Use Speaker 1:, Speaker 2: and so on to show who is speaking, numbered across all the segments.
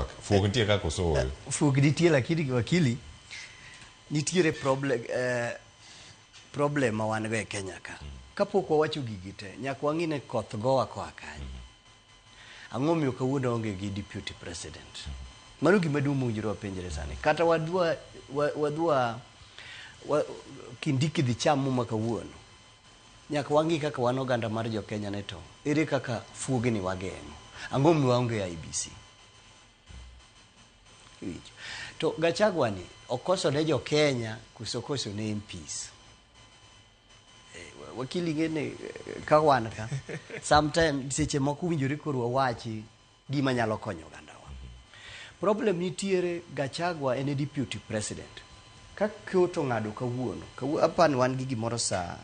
Speaker 1: twak. Fuok nitie kaka koso ooyo?
Speaker 2: Fuok nitie lakini wakili nitiere problem problem ma wan go e Kenya ka. Kapok wawacho gigi te, nyaka wang'i ni koth gowa koa kanye. Ang'o miyo kawuono onge gi deputy president? Mano gima duong' mowinjore wapenjre sani. Kata wadwa wadwa wa, Kindiki dhi cham muma kawuono. Nyaka wang'i kaka wan oganda mar jo Kenya ne to ere kaka fuogni wageng'o. Ang'o miyo waonge IEBC? Iwinjo. To Gachagua ni okoso ne jo Kenya koso okoso ne MPs? Wakili ng'e ka wan ka sometimes seche moko winjore koro wawachi gima nyalo konyo ogandawa. Problem nitiere Gachagua en e deputy president. Ka court ong'ado kawuono, kawuono apani wan gi gimoro saa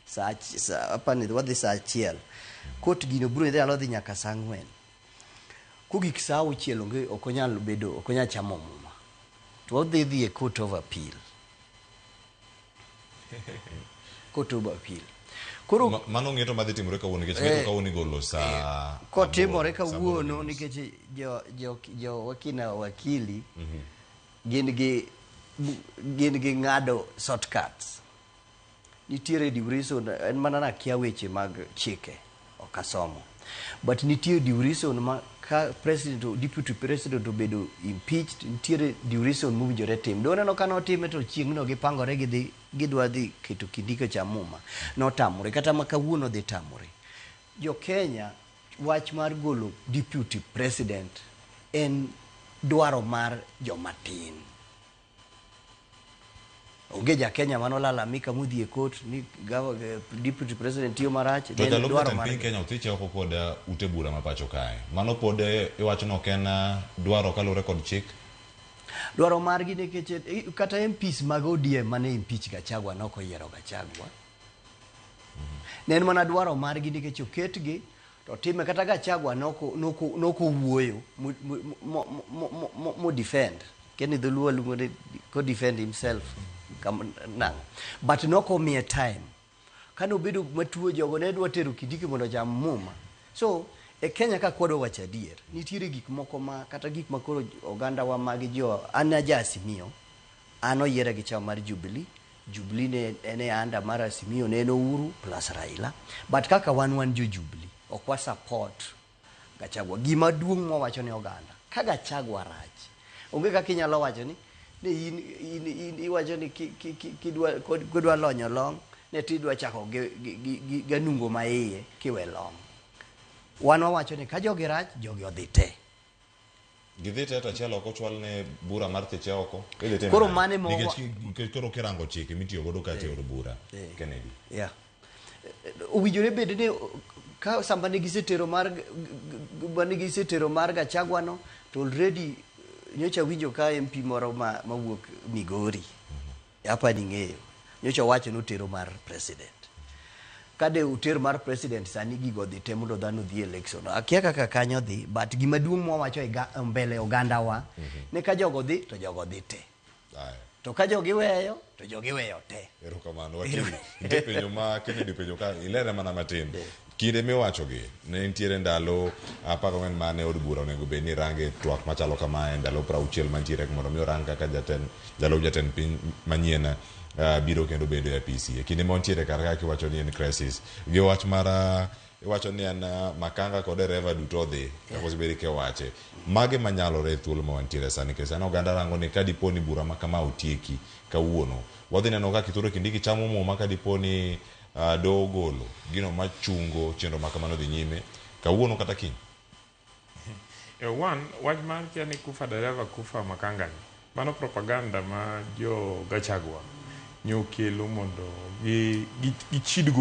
Speaker 2: saa saa apani wadhi saa 1. Court gino biro nyalo dhi nyaka saa 4. Kogik saa 6 onge ok onyal bedo ok onyal chamo muma. To odhi dhi e court of appeal. Court of appeal. Koro
Speaker 1: mano ng'eto madhi timore kawuono nikech ng'eto kawuono igolo saa
Speaker 2: kotimore kawuono nikech jo jo jo wakina wakili gin gi ng'ado shortcuts. Nitiere duration en mana nakia weche mag chike ok asomo. But nitie duration ma ka president deputy president obedo impeached nitiere duration mowinjore tim. Do neno ka notime to chieng'no gipangore gidhi gidwa dhi keto Kindiki ocham muma. Notamore kata ma kawuono dhi tamore. Jo Kenya wach mar golo deputy president en dwaro mar joma tin. Onge ja Kenya manolalamika modhi e court ni deputy president tiyo marach.
Speaker 1: To jalup jatend piny Kenya othiche oko kod ute bura ma pacho kae. Mano pod iwacho ni ok en dwaro kaluwore kod chik?
Speaker 2: Dwaro margi nikech kata MPs mag ODM mane impeach Gachagua nok oyiero Gachagua. Ne en mana dwaro margi nikech oketgi to time kata Gachagua noko wuoyo mo defend. Keni dholuo luongo ni ko defend himself nang'o. But noko miye time. Kane obedo matuo jogo ne dwa tero Kindiki mondo ocham muma. So e Kenya ka kwadwa wacho adier, nitiere gik moko ma kata gik ma koro oganda wa mag jo an aja Azimio, an oyiera gi chama mar Jubilee, Jubilee ne en e under mar Azimio ne en Uhuru plus Raila. But kaka wan jo Jubilee, ok wa support Gachagua. Gima duong' mwawacho ne oganda, ka Gachagua rach, onge kaka inyalo wacho ni in iwacho ni kidwa lonyo long' ne tidwa chako gi ganungo ma iye kiwe long'. Wan wawacho ni ka jogi rach, jogi odhi te.
Speaker 1: Gidhi te to achiel ok ochwal ne bura mar thiche oko. Idhi time
Speaker 2: Koro mane mo
Speaker 1: Nikech koro kirango chike mitiyo godo kacha e od bura, Kennedy.
Speaker 2: Yeah. Owinjore bed ni ka sama ne gisetero mar mane gisetero mar Gachagua no to already nyocha winjo ka MP moro mawuok Migori. Hapa ni ng'eyo. Nyocha wacho ni otero mar president. Kade uter mar president sani gigo dhi te mondo dhano dhi election. Akia kaka kanyo dhi, but gima duong' mwawacho e mbele oganda wa, ne ka jogo dhi to jogo dhi te. To ka jogi weyo to jogi weyo te.
Speaker 1: Erokamano wakili. Nitie penjo ma Kennedy penjo ka ilere mana matin. Kinde miwachogi ne nitiere ndalo 14 mane od bura onego bed ni range twak machalo kamae, ndalo 60 mantiere mondo mi orang kaka jatend jalup jatend piny manyien biro kendo bedo e apisi. E kinde ma wantiere kar ka kiwacho ni en crisis gi wach mar iwacho ni en makanga kod dereva duto odhi kaka osebed kiwache. Mage manyalore e thuolo ma wantiere sani nikech sani oganda rango ni ka dipo ni bura ma kama otieki kawuono wadhi neno ka Kithure Kindiki chamo muma ka dipo ni doho ogolo gino machungo chenro ma kamano dhi nyime kawuono kata kiny.
Speaker 3: One, wach mar kia ni kufa dereva kufa makanga ni mano propaganda ma jo Gachagua nyokelo mondo gichidgo.